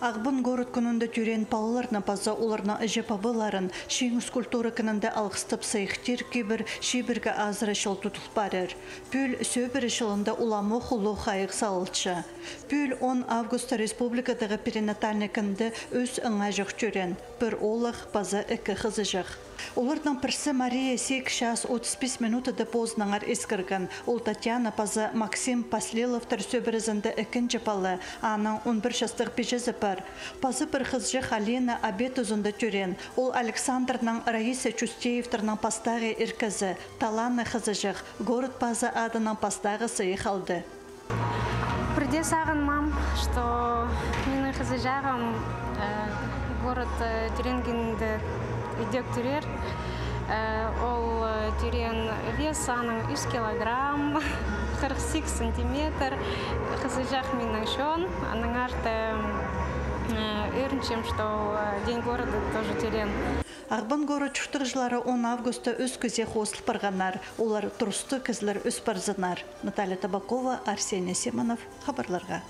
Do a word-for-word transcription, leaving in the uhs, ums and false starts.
Ағбан город кӱнінде тӧреен палаларны паза оларның іҷе-пабаларын Чиңіс культура кінінде алғыстап сыйыхтир кибір чибіргі азыра чыл тудыл парир. Пӱӱл сӧбіре чылында уламох улуғ хайығ салылча. Пӱӱл он августта республикадағы перинатальный кінде ӱс аңаҷах тӧреен, пір оолах паза ікі хызыҷах. Оларның пірсі Мария сигіс час отыс пис минутада позынаңар искірген. Ол Татьяна паза Максим Послиловтар сӧбірезінде ікінҷі пала, аның он пір частығ пиҷезі пар. Паза пір хызыҷах Алина обед тузында тӧреен. Ол Александрның, Раиса Чустеевтернің пастағы иркезі, таланнығ хызыҷах, город пазы адынаң пастағы сыйых алды. Пірдее сағынмаам, что минің хызыҷағым, э, город, э, тӧреенгенде идӧк тӧрер. Э, ол, э, тӧреен вес аның ӱс килограмм, хырых сигіс сантиметр. Хызыҷах минің чоон, аның арты, э, ӧрінчем, что ол, э, День города тоже тӧреен. Ағбан город чуртағҷылары он августта ӱс кізее хозыл парғаннар. Олар турыстығ кізілер ӧс парзыннар. Наталья Табакова, Арсений Симонов, хабарларға.